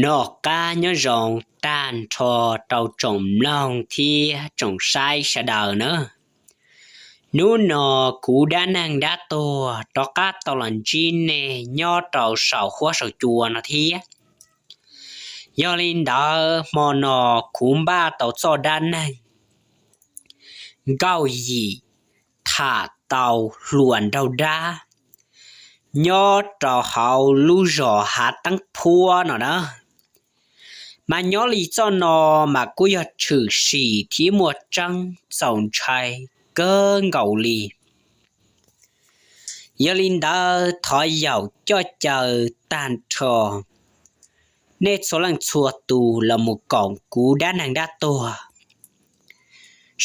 Noj qab nyob zoo tag nrho rau tsoom mloog thiab tsoom saib sawv daws nawb. Hnub no kuv dab neeg dab tuag rov qab tau los ntsib nej nyob rau saum huab saum cua no thiab. Yog li ntawd hmo no kuv npaj tau txoj dab neeg Nkauj Yim tham tau hluas nraug dab nyob rau hauv lub zos Hav Teeb Phuab no na. Mas nyob li txoj no mas kuj yog tshwm sim thiab muaj tseeb txaus ntshai kawg nkaus li. Yog li ntawd thov yaum coj caw tag nrho nej txhua leej txhua tus los mus koom kuv dab neeg dab tuag,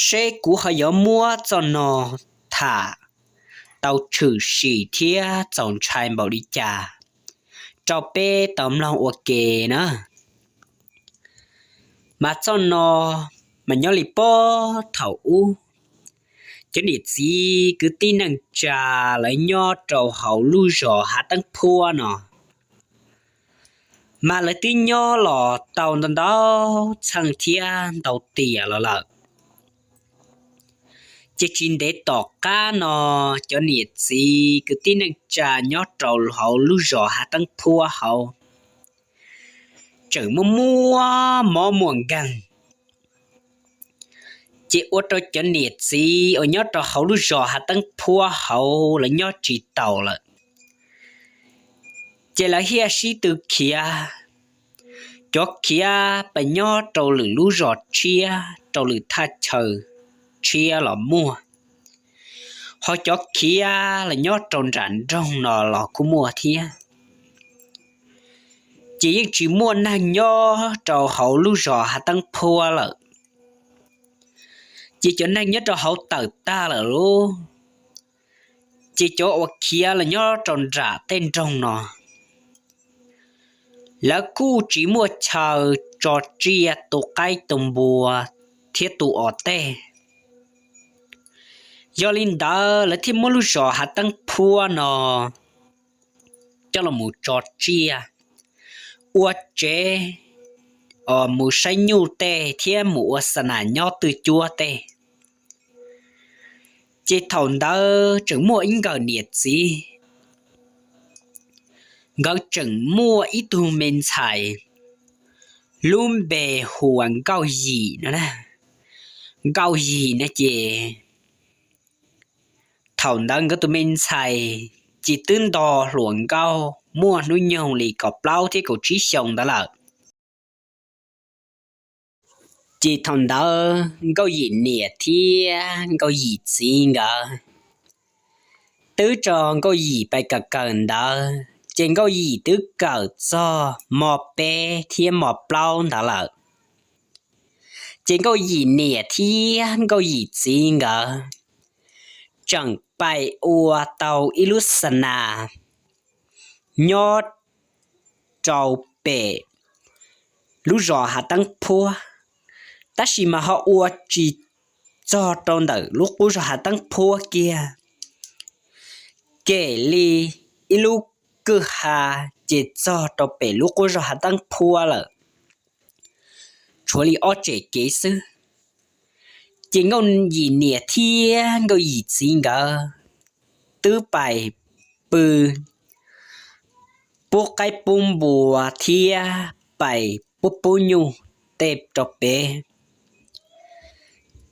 seb kuv ho yuav muab txoj no tham tau tshwm sim thiab txaus ntshai npaum li cas rau peb tau mloog ua ke na. Mas txoj no mas nyob li puag thaum ub, cov niam txiv kwv tij neej tsa lawv nyob rau hauv lub zos Hav Teeb Phuab no, mas lawv twb nyob los tau ntau ntau txheej thiab ntau tiam los lawm. Ces tsis ntev tom qab no, cov niam txiv kwv tij neej tsa nyob rau hauv lub zos Hav Teeb Phuab hauv tseem muaj muaj mob muaj nkeeg, ces ua rau cov niam txiv uas nyob rau hauv lub zos Hav Teeb Phuab hauv lawv nyob tsis taus lawm. Ces lawv thiaj sib tw khiav, cov khiav pes nyob rau lwm lub zos tshiab, rau lwm thaj chaw tshiab los muaj, ho cov khiav los nyob rau nram nroog no los kuj muaj thiab. Ces yeej tsis muaj neeg nyob rau hauv lub zos Hav Teeb Phuab lawm, ces cov neeg nyob rau hauv tawm tag lawm lauj. Ces cov uas khiav los nyob rau nram tej nroog no, lawv kuj tsis muaj chaw tso tsiaj tu qaib tu npua thiab tu os tej. Yog li ntawd lawv thiaj muab lub zos Hav Teeb Phuab no coj los mus tso tsiaj, ua tsev, mus saib nyuj tej thiab mus ua xa nas nyob twj cuab tej. Ces thaum ntawd tseem muaj ib nkawm niam txiv, nkawd tseem muaj ib tug me ntxhais lub npe hu ua Nkauj Yim no. Nkauj Yim no ces thaum ntawd nkawd tus me ntxhais ces twb nto hluas nkauj muaj hnub nyoog li kaum plaub thiab kaum tsib xyoo ntawd lawm. Ces thaum ntawd Nkauj Yim niam thiab Nkauj Yim txiv nkawd twb tso Nkauj Yim pais kawm kawm ntawv, ces Nkauj Yim twb kawm txog mos peb thiab mos plaub ntawd lawm. Ces Nkauj Yim niam thiab Nkauj Yim txiv nkawd tseem pais ua tau ib lub xa nas nyob rau pem lub zos Hav Teeb Phuab, tab sis mas ho ua tsis txog rau ntawm lub qub zos Hav Teeb Phuab kiag, kem li ib lub kwj ha ces txog rau pem lub qub zos Hav Teeb Phuab lawm, tshuav li ob tsem kev xwb. Ces Nkauj Yim niam thiab Nkauj Yim txiv nkawd twb pais pw pub qaib pub npua thiab pais pub pub nyuj tej rau pem.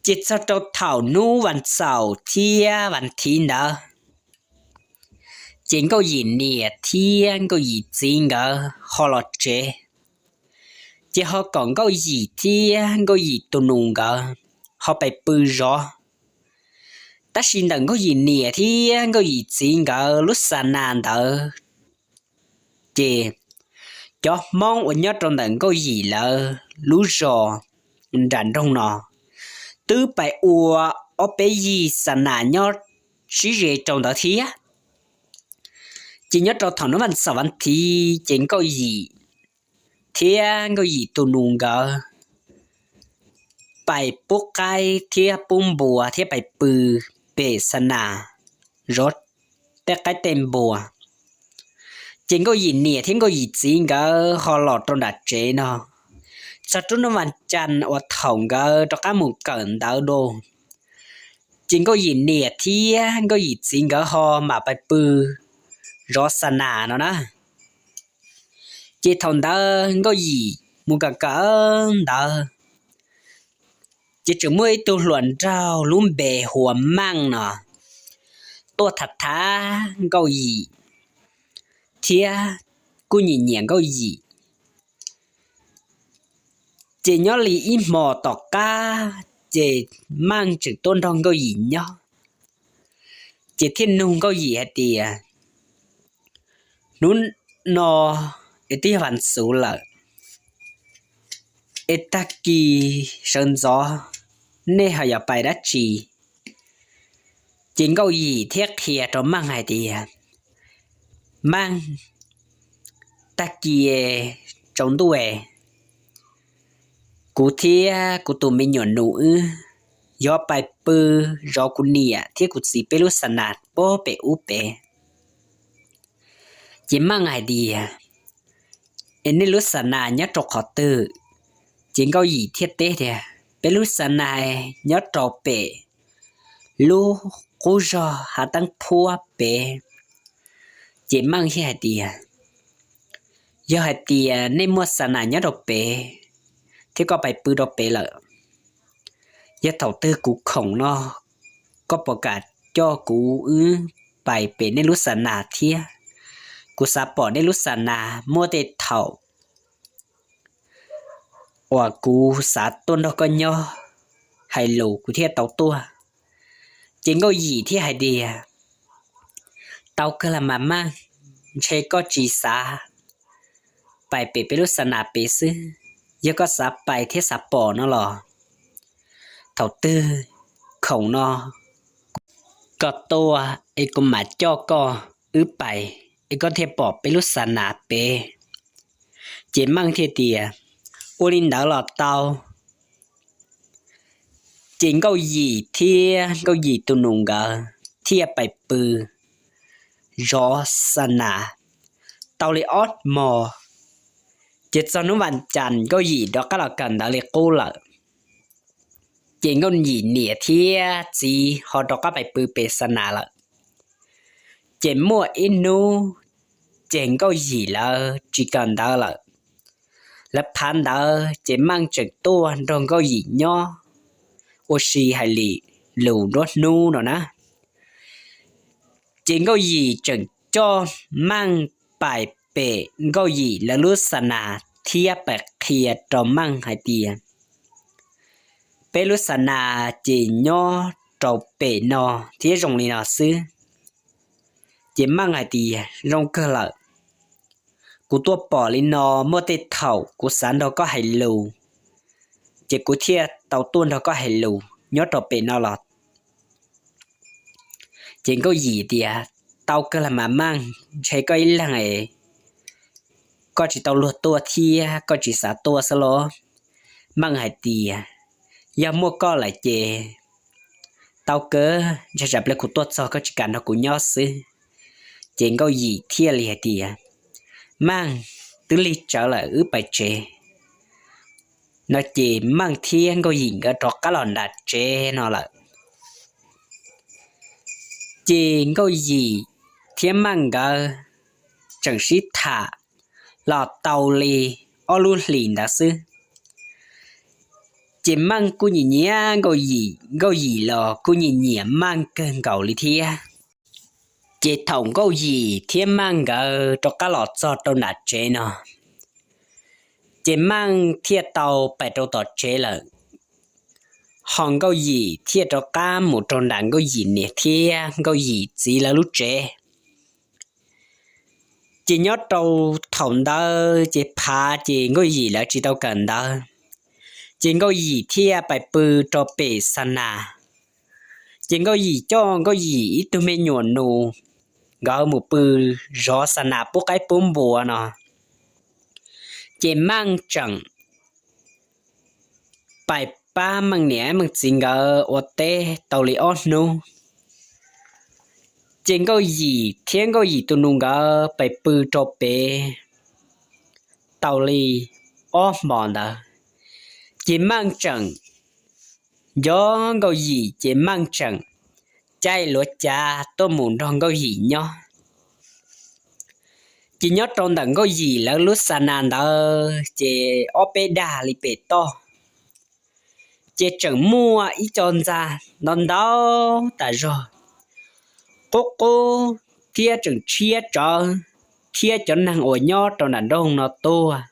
Ces txog rau thaum hnub vas xaum thiab vas thiv ntawd, ces Nkauj Yim niam thiab Nkauj Yim txiv nkawd ho los tsev, ces ho kom Nkauj Yim thiab Nkauj Yim tus nus nkawd ho pais pw zov. Tab sis ntawm Nkauj Yim niam thiab Nkauj Yim txiv nkawd lub xa nas ntawd, ces cov Hmoob uas nyob rau ntawm Nkauj Yim lawv lub zos nram nroog no twb pais ua ob peb yig xa nas nyob sib ze rau ntawd thiab. Ces nyob rau thaum hnub vas xaum vas thiv ces Nkauj Yim thiab Nkauj Yim tus nus nkawd pais pub qaib thiab pub npua thiab pais pw pem xa nas zov tej qaib tej npua. Ces Nkauj Yim niam thiab Nkauj Yim txiv nkawd ho los rau nram tsev no. Txog rub hnub vas cas uas thaum nkawd rov qab mus kawm ntawv dua, ces Nkauj Yim niam thiab Nkauj Yim txiv nkawd ho mam pais pw zov xa nas no na. Ces thaum ntawd Nkauj Yim mus kawm kawm ntawv, ces tseem muaj ib tug hluas nraug lub npe hu ua Meej no tuaj tham tham Nkauj Yim thiab kuj nyiam nyiam Nkauj Yim. Ces nyob li ib hmos tom qab ces Meej tseem tuaj nrog Nkauj Yim nyob, ces thiaj nug Nkauj Yim hais tias, hnub no es twb yog vas xuv lawm, es tag kis sawv ntxov nej ho yuav pais dab tsi? Ces Nkauj Yim thiaj qhia rau Meej hais tias, Meej, tag kis tsaus ntuj es kuv thiab kuv tus me nyuam nus wb yuav pais pw zov kuv niam thiab kuv txiv peb lub xa nas puag pem ub pem. Ces Meej hais tias, es nej lub xa nas nyob rau qhov twg? Ces Nkauj Yim thiaj teb tias, peb lub xa nas nyob rau pem lub qub zog hav teeb phuab pem. Ces Meej thiaj hais tias, yog hais tias nej muaj xa nas nyob rau pem thiab koj pais pw rau pem lawm, yog thaum twg kuv khoom no koj puas kam coj kuv wb pais pem nej lub xa nas thiab? Kuv xav pom nej lub xa nas, muaj tej thaum uas kuv xav tuaj nrog koj nyob hais lus kuv thiaj tau tuaj. Ces Nkauj Yim thiaj hais tias, tau kawg las mas Meej, ntshe koj tsis xav pais pem peb lub xa nas pem xwb. Yog koj xav pais thiab xav pom no los, thaum twg khoom no koj tuaj es kuv mam coj koj wb pais, es koj thiaj pom peb lub xa nas pem. Ces Meej thiaj tias, ua li ntawd los tau. Ces Nkauj Yim thiab Nkauj Yim tus nus nkawd thiaj pais pw zov xa nas tau li ob hmos, ces txog hnub vas cas Nkauj Yim rov qab los kawm ntawv li qub lawm. Ces Nkauj Yim niam thiab txiv ho rov qab pais pw pem xa nas lawm. Ces muaj ib hnub, ces Nkauj Yim lawv tsis kawm ntawv lawm, lawv phav ntawv, ces Meej tseem tuaj nrog Nkauj Yim nyob ua si hais lus nruab hnub no na. Ces Nkauj Yim tseem coj Meej pais pem Nkauj Yim lawv lub xa nas thiab pais qhia rau Meej hais tias, peb lub xa nas ces nyob rau pem no thiab zoo li no xwb. Ces Meej hais tias, zoo kawg lawm, kuv tuaj pom li no, muaj tej thaum kuv xav nrog koj hais lus, ces kuv thiaj tau tuaj nrog koj hais lus nyob rau pem no los. Ces Nkauj Yim tias, tau kawg las mas Meej, ntshe koj ib leeg es koj tsis tau luag tuaj thiab koj tsis xav tuaj xwb los? Meej hais tias, yog muaj koj lawm ces tau kawg, ntshe tsam pliag kuv tuaj txog koj tsis kam nrog kuv nyob xwb. Ces Nkauj Yim thiaj li hais tias, Meej, twb lig tsawv lawm, wb pais tsev no. Ces Meej thiab Nkauj Yim nkawd rov qab los nram tsev no lawm. Ces Nkauj Yim thiab Meej nkawd tseem sib tham los tau li ob lub hlis ntawd xwb. Ces Meej kuj nyiam nyiam Nkauj Yim, Nkauj Yim los kuj nyiam nyiam Meej kawg nkaus li thiab. Ces thaum Nkauj Yim thiab Meej nkawd rov qab los txog rau nram tsev no, ces Meej thiaj tau pais rau tom tsev lawm, ho Nkauj Yim thiaj rov qab mus rau nram Nkauj Yim niam thiab Nkauj Yim txiv lawv lub tsev. Ces nyob rau thaum ntawd ces phav ces Nkauj Yim lawv tsis tau kawm ntawv, ces Nkauj Yim thiaj pais pw rau pem xa nas. Ces Nkauj Yim coj Nkauj Yim ib tug me nyuam nus nkawd mus pw zov xa nas pub qaib pub npua no. Ces Meej tseem pais pab Meej niam Meej txiv nkawd ua teb tau li ob hnub. Ces Nkauj Yim thiab Nkauj Yim tus nus nkawd pais pw rau pem tau li ob hmos ntawd, ces Meej tseem nco Nkauj Yim, ces Meej tseem caij luav cav tuaj mus nrog Nkauj Yim nyob. Ces nyob rau ntawm Nkauj Yim lawv lub xa nas ntawd ces ob peb dag li pem toj, ces tseem muaj ib co ntxa ntau ntau tas zog, qub qub thiab tseem tshiab tsawv, thiab cov neeg uas nyob rau nram nroog no tuaj,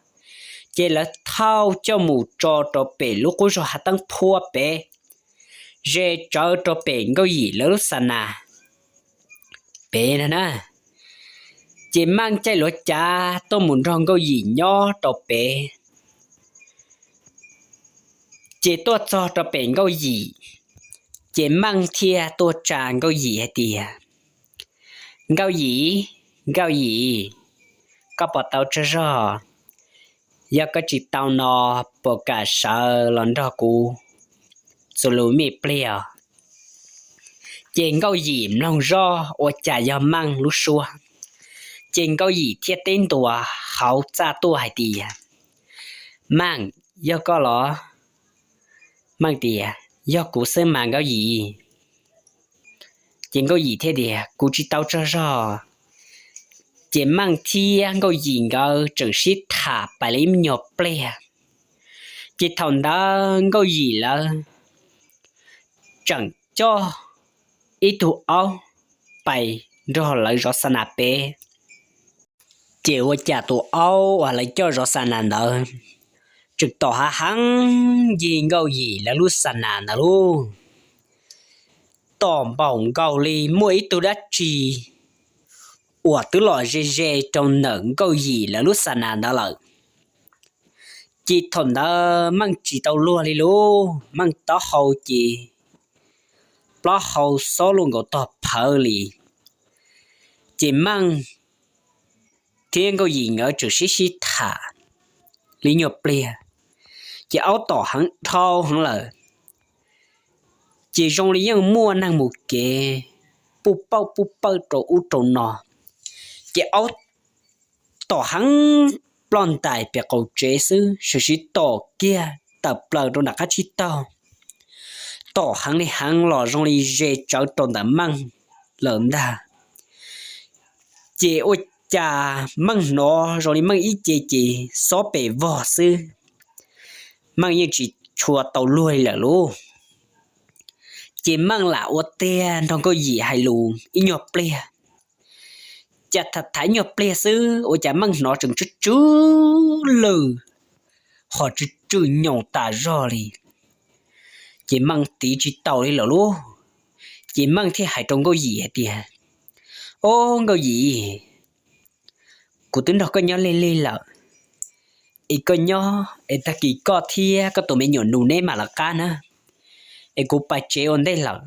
ces lawv thauj coj mus tso rau pem lub qub zog Hav Teeb Phuab pem, ze tsawv rau pem Nkauj Yim lawv lub xa nas pem na. Ces Meej caij luav cav tuaj mus nrog Nkauj Yim nyob rau pem. Ces tuaj txog rau pem Nkauj Yim, ces Meej thiaj tuaj tsa Nkauj Yim hais tias, Nkauj Yim, Nkauj Yim, koj puas tau tsaug zog? Yog koj tsis tau no, puas kam sawv los nrog kuv txuas lus me pliag? Ces Nkauj Yim mloog zoj ua cas yog Meej lub suab, ces Nkauj Yim thiaj teb ntua hauv txaj tuaj hais tias, Meej, yog koj los? Meej tias, Yog kuv xwb mas Nkauj Yim. Ces Nkauj Yim thiaj tias, Kuv tsis tau tsaug zog. Ces Meej thiab Nkauj Yim nkawd tseem sib tham pais li ib nyuag pliag. Ces thaum ntawd Nkauj Yim lawv tseem coj ib tug aub pais nrog lawv zov xa nas pem. Ces ua cas tus aub uas lawv coj zov xa nas ntawd tseem tom hav heev ncig Nkauj Yim lawv lub xa nas ntawd lub, tom npaum nkaus li muaj ib tug dab tsi uas twb los ze ze rau ntawm Nkauj Yim lawv lub xa nas ntawd lawm. Ces thaum ntawd Meej tsis tau luag li lub, Meej taub hau ces plaub hau xob luaj nkaus tog phawv li. Ces Meej thiab Nkauj Yim nkawd tseem sib sib tham li nyuag pliag, ces aub tom heev dhau heev lawm. Ces zoo li yeej muaj neeg mus kev puj pawj puj pawj rau ub rau no, ces aub tom heev ploj ntais pem qaum tsev xwb, sawv siv tom kiag tawm plaws rau nram qab tsib taug, tom heev li heev los zoo li ze tsawv rau ntawm Meej lawm ntag. Ces ua cas Meej hnov zoo li Meej ib ce ces xob pes vog xwb, Meej yeej tsis tshua tau luag li lawm lauj. Ces Meej lam ua tiag nrog Nkauj Yim hais lus ib nyuag pliag, cas tham tham ib nyuag pliag xwb ua cas Meej hnov tseem tsw tsw lwj, ho tsw tsw nyoos tas zog li. Ces Meej tiv tsis tau li lawm lauj. Ces Meej thiaj hais rau Nkauj Yim hais tias, Ob, Nkauj Yim, kuv twb nrog koj nyob lig lig lawm, es koj nyob es tag kis koj thiab koj tus me nyuam nus neb mam lawv qab na, es kuv pais tsev ua ntej lawm.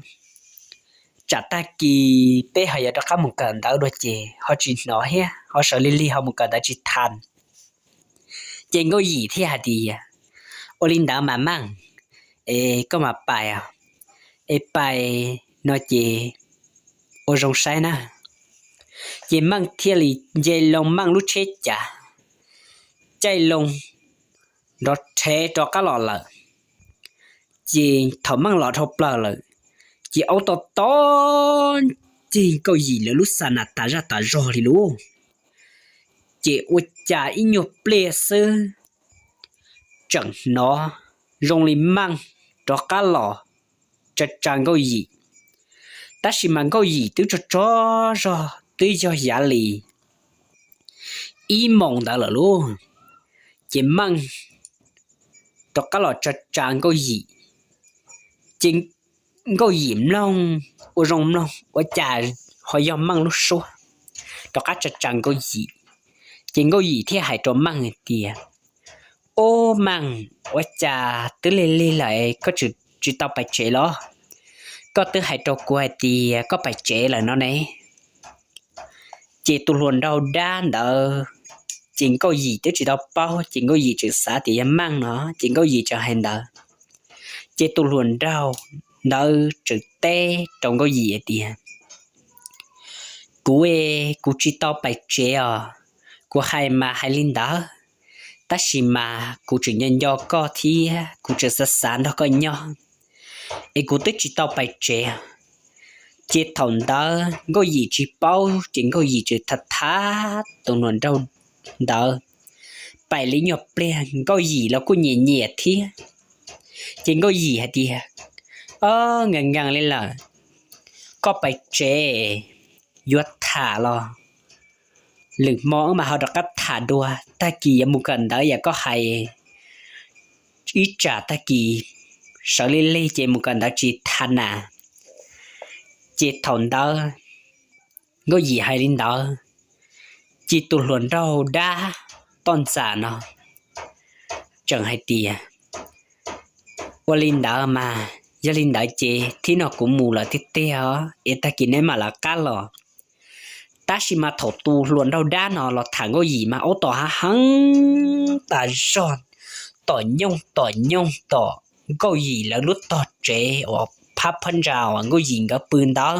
Tsam tag kis peb ho yuav rov qab mus kawm ntawv dua ces ho tsis hnov thiab ho sawv lig lig ho mus kawm ntawv tsis tas. Ces Nkauj Yim thiaj hais tias, Ua li ntawd mas Meej, es koj mam pais, es pais no ces ua zoo saib na. Ces Meej thiaj li nce loo Meej lub tsheb cav, caij loo nrov rhev rov qab los lawm. Ces thaum Meej los dhau plaws lawm, ces aub tom tom ncig Nkauj Yim lawv lub xa nas tas zaj tas zog li lauj. Ces ua cas ib nyuag pliag xwb, tseem hnov zoo li Meej rov qab los tsa tsa Nkauj Yim, tab sis mas Nkauj Yim twb tsaug tsaug zog twb yog yav li ib moos ntawd lawm lauj. Ces Meej rov qab los tsa tsa Nkauj Yim, ces Nkauj Yim mloog ua zoo mloog ua cas ho yog Meej lub suab rov qab tsa tsa Nkauj Yim. Ces Nkauj Yim thiaj hais rau Meej hais tias, Ub Meej, ua cas twb lig lig lawm koj tsis tau pais tsev los? Koj twb hais rau kuv hais tias koj pais tsev lawm no ne. Ces tus hluas nraug dab ntawd, ces Nkauj Yim twb tsis tau paub, ces Nkauj Yim tseem xav tias yog Meej no, ces Nkauj Yim tseem hais ntawd. Ces tus hluas nraug ntawd tseem teb rau Nkauj Yim hais tias, Kuv es kuv tsis tau pais tsev os. Kuv hais mas hais li ntawd, tab sis mas kuv tseem nco nco koj thiab kuv tseem xav xav nrog koj nyob, es kuv twb tsis tau pais tsev. Ces thaum ntawd Nkauj Yim tsis paub ces Nkauj Yim tseem tham tham tus hluas nraug ntawd pais li nyuag pliag, Nkauj Yim los kuj nyiam nyiam thiab. Ces Nkauj Yim hais tias, Ob, nkees nkees li lawm, koj pais tsev, yuav tham los lwm hmo wb mam ho rov qab tham dua, tag kis yuav mus kawm ntawv yam koj hais, ib tsam tag kis sawv li lig ces mus kawm ntawv tsis tham na. Ces thaum ntawd Nkauj Yim hais li ntawd, ces tus hluas nraug dab toj ntxas no tseem hais tias, Ua li ntawd mas, yog li ntawd ces thib no kuv mus lawm tiag tiag os, es tag kis neb mam lawv qab los. Tab sis mas thaum tus hluas nraug dab no los tham Nkauj Yim mas aub tom hav heev tas zog, tom nyooj tom nyooj tom Nkauj Yim lawv lub tog tsev uas phab phab ntsa uas Nkauj Yim nkawd pw ntawd.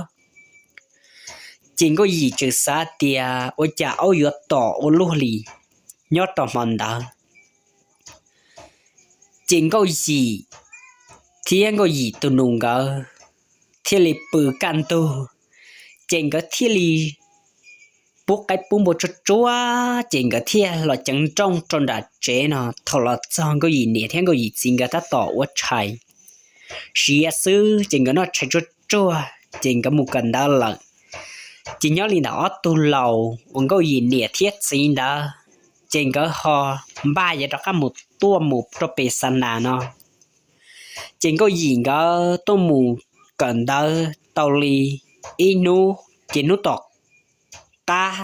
Ces Nkauj Yim tseem xav tias ua cas aub yuav tom ua luaj li nyob rau hmo ntawd. Ces Nkauj Yim thiab Nkauj Yim tus nus nkawd thiaj li pw kaj ntug, ces nkawd thiaj li pub qaib pub npua tsuag tsuag, ces nkawd thiaj los ceev nrooj rau nram tsev no. Thaum los txog Nkauj Yim niam thiab Nkauj Yim txiv nkawd tab tom ua tshais siav xwb, ces nkawd noj tshais tsuag tsuag ces nkawd mus kawm ntawv lawm. Ces nyob li ntawm ob tug laus uas Nkauj Yim niam thiab txiv ntawd, ces nkawd ho npaj yuav rov qab mus tuaj mus rau pem Xa Nas no. Ces Nkauj Yim nkawd tuaj mus kawm ntawv tau li ib hnub, ces hnub tom qab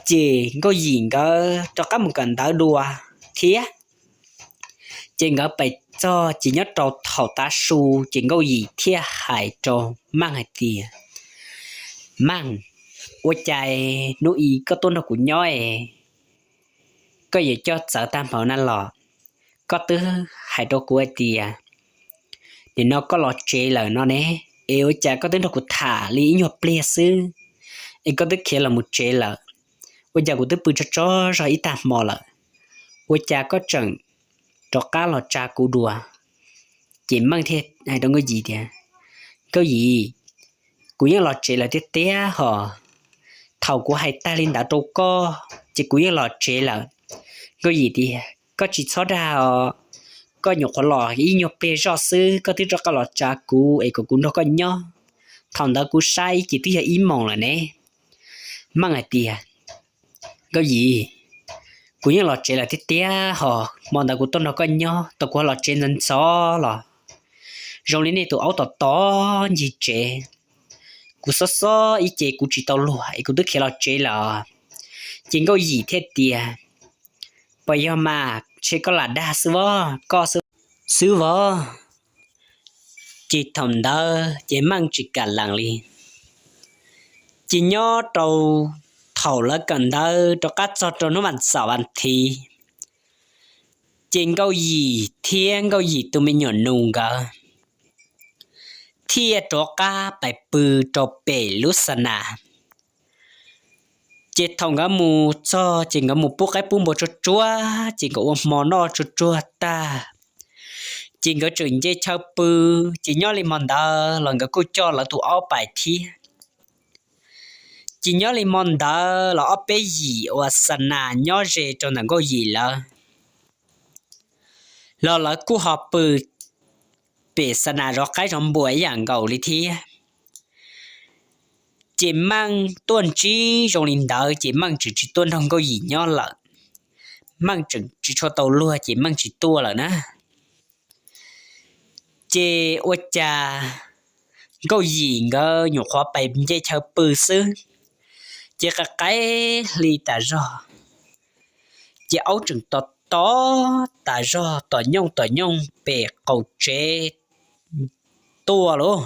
ces Nkauj Yim nkawd rov qab mus kawm ntawv dua thiab. Ces nkawd pais txog ces nyob rau thaum tav su ces Nkauj Yim thiaj hais rau Meej hais tias, Meej, ua cas hnub i koj tuaj nrog kuv nyob es koj yuav coj txawv tag npaum na los? Koj twb hais rau kuv hais tias nim no koj los tsev lawm no ne, es ua cas koj twb nrog kuv tham li ib nyuag pliag xwb es koj twb khiav los mus tsev lawm? Ua cas kuv twb pw tso tso zog ib tag hmo lawm, ua cas koj tseem rov qab los tsa kuv dua? Ces Meej thiaj hais rau Nkauj Yim tias, Nkauj Yim, kuv yeej los tsev lawm tiag tiag hos. Thaum kuv hais tag li ntawd rau koj ces kuv yeej los tsev lawm. Nkauj Yim tias, Koj tsis txhob dag os, koj nyuam qhuav los ib nyuag pliag zoj xwb koj twb rov qab los tsa kuv es kom kuv nrog koj nyob. Thaum ntawd kuv saib ces twb yog ib moos lawm ne. Meej hais tias, Nkauj Yim, kuv yeej los tsev lawm tiag tiag hos, hmo ntawd kuv tuaj nrog koj nyob, tau kuv los tsev ntxov ntxov los zoo li nej tus aub tom tom ncig tsev. Kuv xob xob ib ce kuv tsis tau luag es kuv twb khiav los tsev lawm. Ces Nkauj Yim thiaj tias, Puas yog mas, ntshe koj lam dag xwb vov, koj xwb vov. Ces thaum ntawd ces Meej tsis kam lees li. Ces nyob rau thaum lawv kawm ntawv rov qab txog rau hnub vas xaum vas thiv, ces Nkauj Yim thiab Nkauj Yim tus me nyuam nus nkawd thiaj rov qab pais pw rau pem lub xa nas. Ces thaum nkawd mus txog ces nkawd mus pub qaib pub npua tsuag tsuag, ces nkawd ua hmo noj tsuag tsuag tag, ces nkawd tseem nce chaw pw. Ces nyob li hmo ntawd los nkawd kuj coj lawv tus aub pais thiab. Ces nyob li hmo ntawd los ob peb yim uas xa nas nyob ze rau ntawm Nkauj Yim lawv los lawv kuj ho pw pem xa nas zov qaib zov npua ib yam nkaus li thiab. Ces Meej tuaj ntsib zoo li ntawd ces Meej tseem tsis tuaj nrog Nkauj Yim nyob lawm. Meej tseem tsis tshua tau luag ces Meej tsis tuaj lawm na. Ces ua cas Nkauj Yim nkawd nyuam qhuav pais nce chaw pw xwb, ces qab qaib hli tas zog, ces aub tseem tom tom tas zog tom nyooj tom nyooj pem qaum tsev tuaj lauj.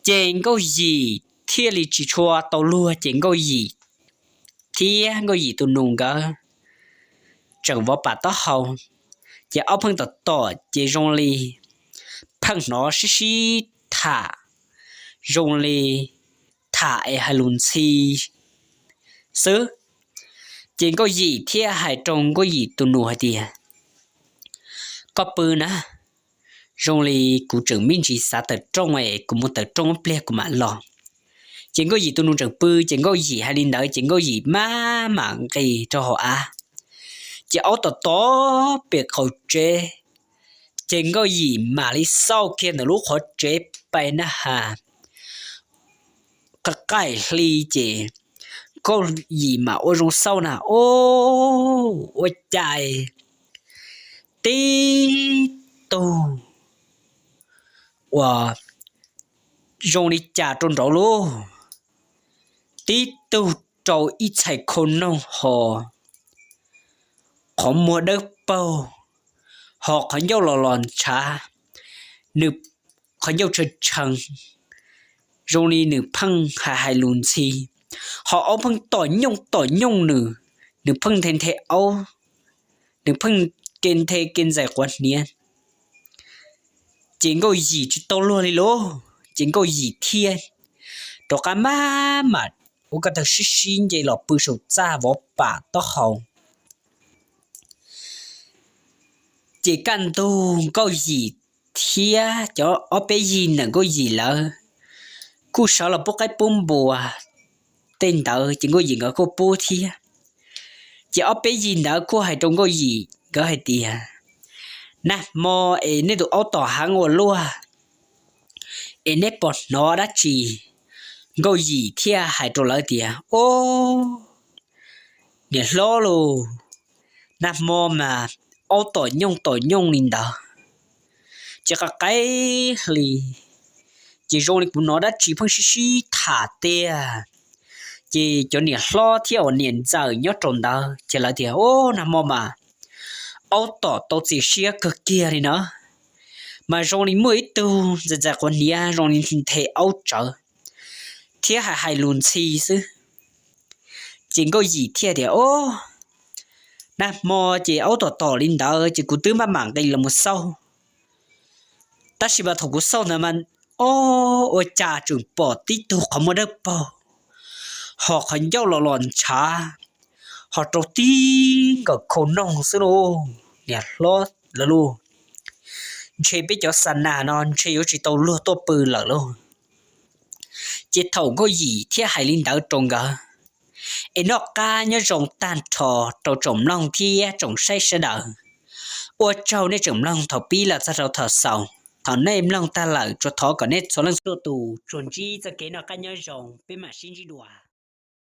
Ces Nkauj Yim thiaj li tsis tshua tau luag ces Nkauj Yim thiab Nkauj Yim tus nus nkawd tseem vov pam taub hau, ces aub pheej tom tom ces zoo li pheej hnov sib sib tham zoo li tham es hais lus ntxhi xwb. Ces Nkauj Yim thiaj hais rau Nkauj Yim tus nus hais tias, koj pw na, zoo li kuv tseem me ntsis xav tawm rooj es kuv mus tawm rooj ib pliag kuv mam los. Ces Nkauj Yim tus nus tseem pw, ces Nkauj Yim hais li ntawd ces Nkauj Yim maj mam nqis rau hauv av. Ces aub tom tom pem qaum tsev, ces Nkauj Yim mam li xauj kiag ntawm lub qhov tsev pais na has, qaim hli ces Nkauj Yim mam ua zoo xauj na, ub, ua cas tib tug uas zoo li cas rau nraud lauj, tib tug rau ib txhais khau noog ho qhov muag dawb paug, ho qhov ncauj los los ntshav, nws qhov ncauj tshee tshee, zoo li nws pheej hais hais lus ntxhi, ho aub pheej tom nyooj tom nyooj nws, nws pheej nthe nthe aub, nws pheej ke nthe ke ntxais quav hniav. Ces Nkauj Yim tsis tau luag li lauj, ces Nkauj Yim thiaj rov qab maj mam ua ko taw sib sib nce los pw saum txaj vov pam taub hau. Ces kaj ntug Nkauj Yim thiab cov ob peb yig ntawm Nkauj Yim lawv kuj sawv los pub qaib pub npua tej ntawd ces Nkauj Yim nkawd kuj pub thiab. Ces ob peb yig ntawd kuj hais rau Nkauj Yim nkawd hais tias, nag hmo es nej tus aub tom heev ua luaj, es neb puas hnov dab tsi? Nkauj Yim thiaj hais rau lawv tias, o, niam hlob lauj, nag hmo mas aub tom nyooj tom nyooj li ntawd, ces qaim qaim hli, ces zoo li kuv hnov dab tsi pheej sib sib tham tiag. Ces cov niam hlob thiab uas niam ntxawm nyob rau ntawd ces lawv tias, o, nag hmo mas aub tom tau txias siab kawg kiag li na, mas zoo li muaj ib tug ntxais ntxais quav hniav zoo li nthe aub tsawv thiab hais hais lus ntxhi xwb. Ces Nkauj Yim thiaj tias, o, nag hmo ces aub tom tom li ntawd ces kuv twb maj mam nqis los mus xauj, tab sis mas thaum kuv xauj ntawd mas, o, ua cas tseem pom tib tug qhov muag dawb paug, ho qhov ncauj los los ntshav, ho rau tib nkaus khau noog xwb lauj, niam hlob lawv lauj. Ntshe peb cov xa nas no ntshe yuav tsis tau luag tuaj pw lawm lauj. Ces thaum Nkauj Yim thiaj hais li ntawd rau nkawd, es noj qab nyob zoo tag nrho rau tsoom mloog thiab tsoom saib sawv daws. Ua tsaug nej tseem mloog thaum pib los txog rau thaum xaus. Thaum nej mloog tag lawm tsuas thov kom nej txhua leej txhua tus tsuas ntsib txoj kev noj qab nyob zoo, peb mam sib ntsib dua.